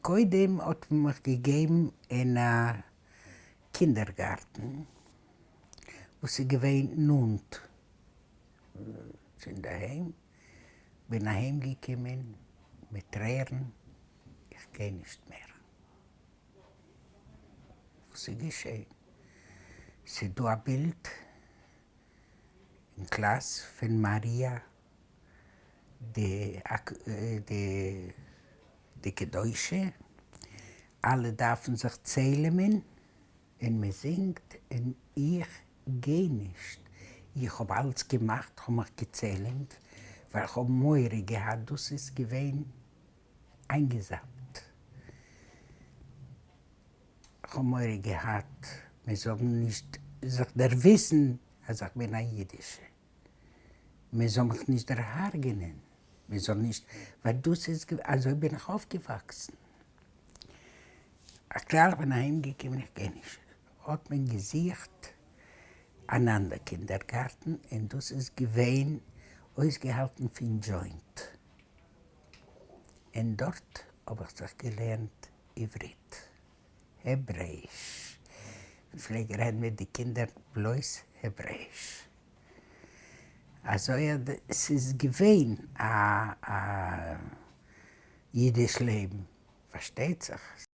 קודם האט מען מיך געגעבן אין א קינדערגארטן וואס איז געווען נאנט צו אינדערהיים, בין אהיים געקומען מיט טרערן, איך גיי נישט מער. וואס איז געשען? ס'איז דא א בילד אין קלאס פון מאריא די די קדושה, אלע דארפן זיך צעלעמען און מען זינגט און איך גיי נישט, איך האב אלץ געמאכט, כ'האב מיך געצעלעמט ווייל כ'האב מורא געהאט, דאס איז געווען איינגעזאפט, כ'האב מורא געהאט מען זאל נישט זיך דערוויסן אז איך בין א אידישע. מען זאל מיך נישט דערהרגענען, מען זאל נישט, ווייל דאס איז, אזוי בין איך אויפגעוואקסן. הכלל איך בין אהיים געקומען איך גיי נישט, האט מען געזוכט אן אנדער קינדערגארטן און דאס איז געווען אויסגעהאלטן פון דזשוינט, און דארט האב איך זיך געלערנט עברית, העברעיש, מען פלעג רעדן מיט די קינדער בלויז העברעיש. אזוי אז ס'איז געווען א אידיש לעבן, פארשטייט זיך.